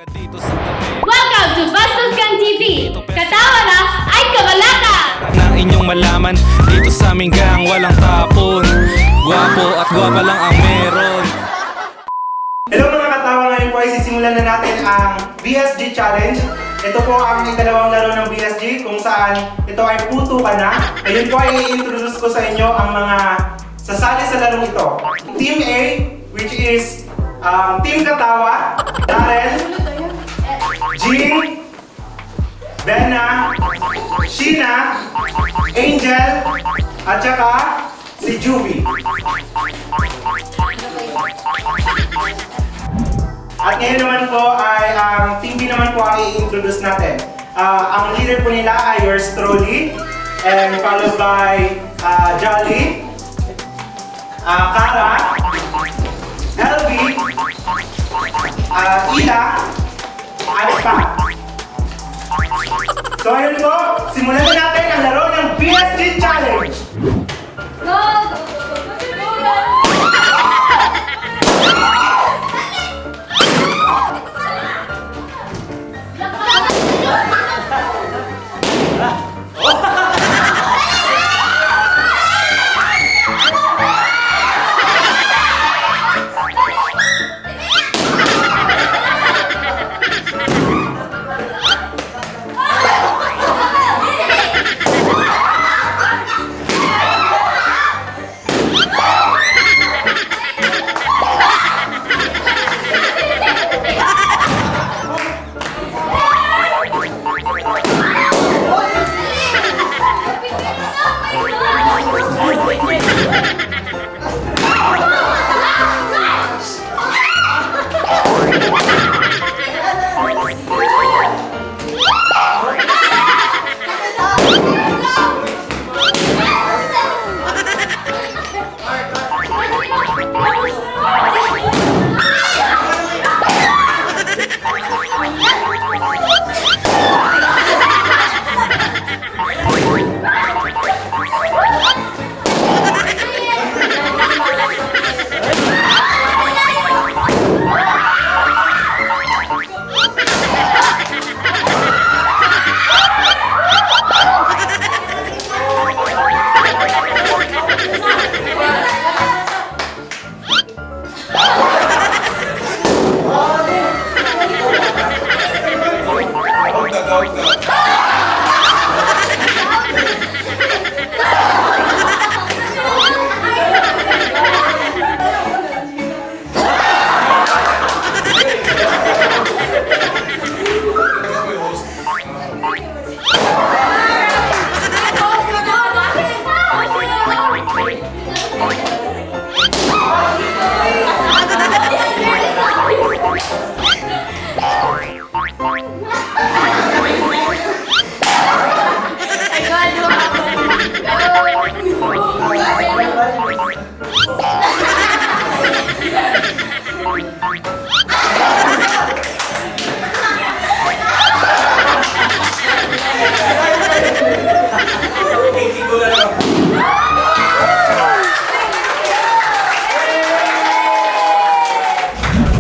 Dito sa tabi. Welcome to Bastos Gang TV! Katawa na ay kabalaka! Na inyong malaman, dito sa aming gang walang tapon. Gwapo at gwapa lang ang meron. Hello mga katawa, ngayon po ay sisimulan na natin ang BSG Challenge. Ito po ang ikalawang laro ng BSG kung saan ito ay puto ka na. Ngayon po ay i-introduce ko sa inyo ang mga sasali sa larong ito. Team A, which is Team Katawa, Darren, Jean, Benna, Sheena, Angel, at saka si Juvie. At ngayon naman po ay ang Team B naman po ang i-introduce natin. Ang leader po nila ay yours truly and followed by Jolly, Kara, LB, Ila, at Pat. So ayun po, simulan na natin ang laro ng BSG Challenge! Go! Go! Go! Go! Go! Go!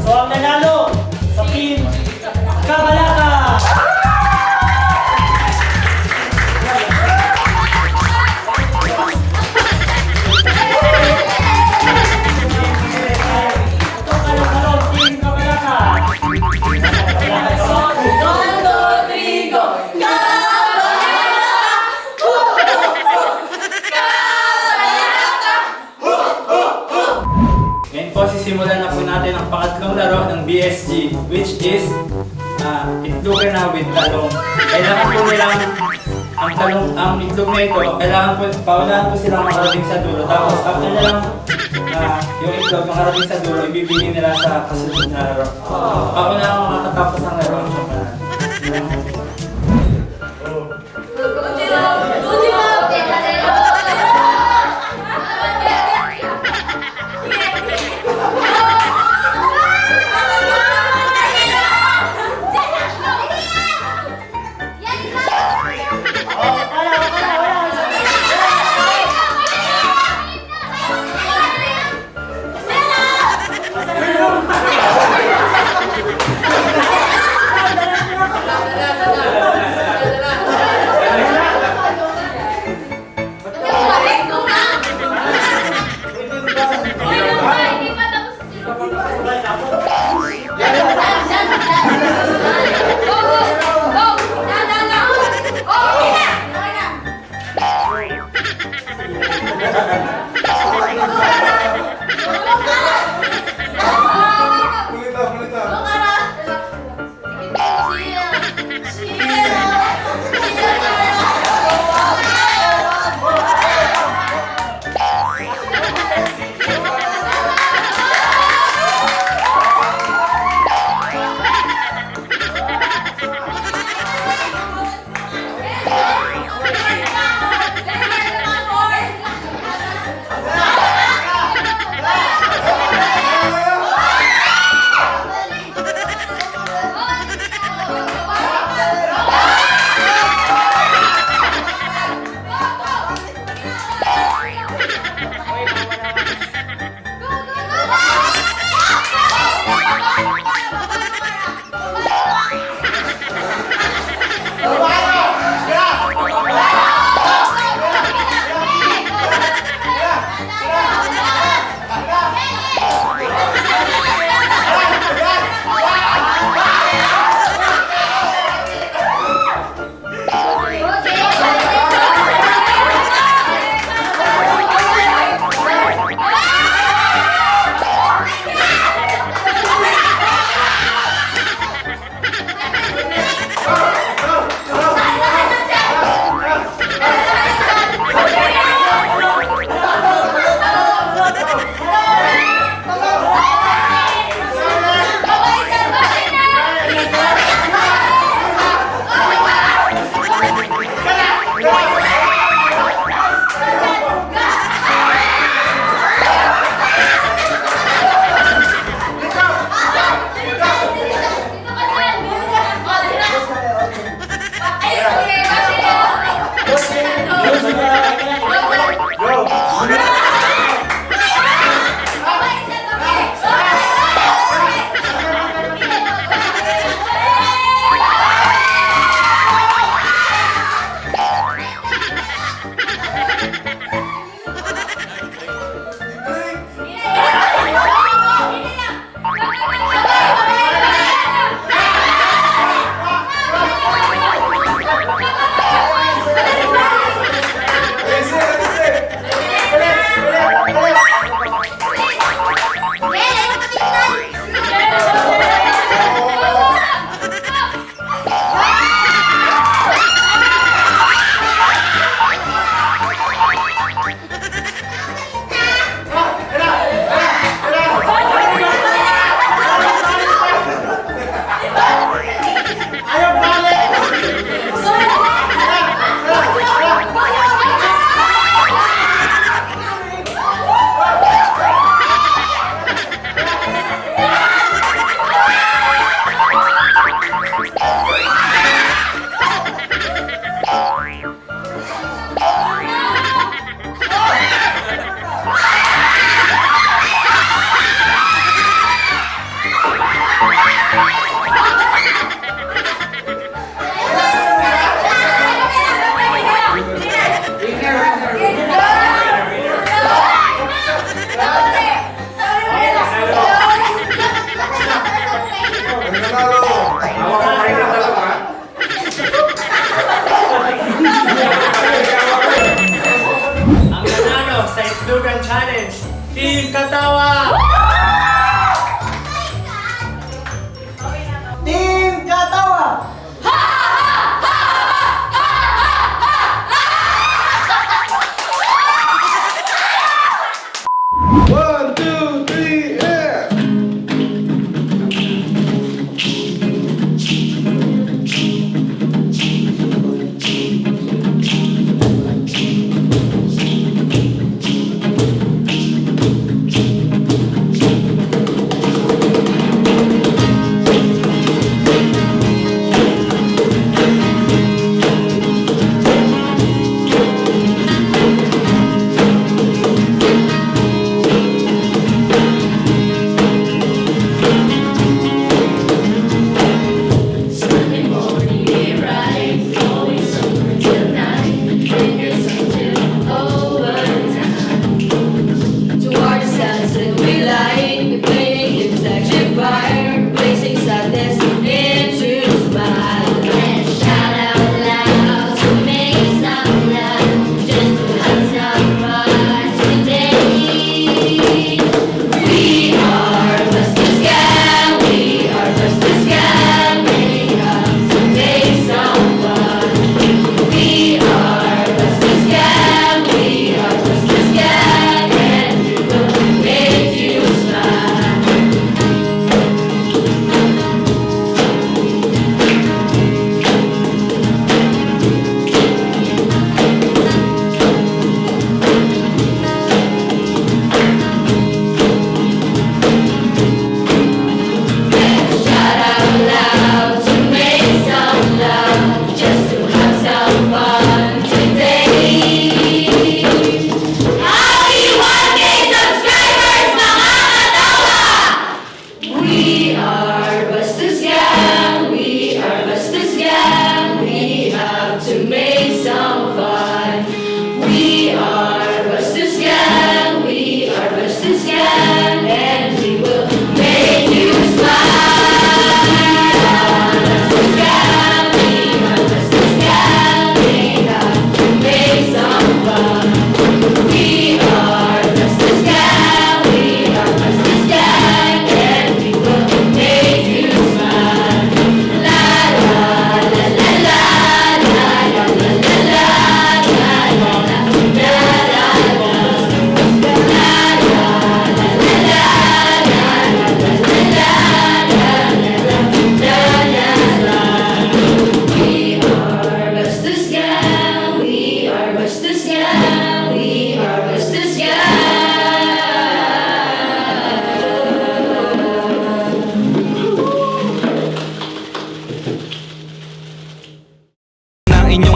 So ang nanalo sa Team Kabalaka! Ito kalong-kalong Team Kabalaka! One, two, three, go! Ngayon po, sisimulan na po natin ang pangatlong laro ng BSG, which is itlogan na with talong. Kailangan po nilang ang talong, ang itlog na ito, kailangan po, paunahan po silang makarating sa dulo. Tapos after nilang yung itlog makarating sa dulo, ibibigay nila sa kasunod na laro. Paunahan ang makakatapos ng laro ang siyang panalo.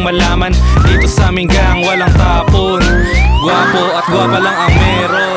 malaman. Dito sa aming gang walang tapon. Gwapo at gwapa lang ang meron.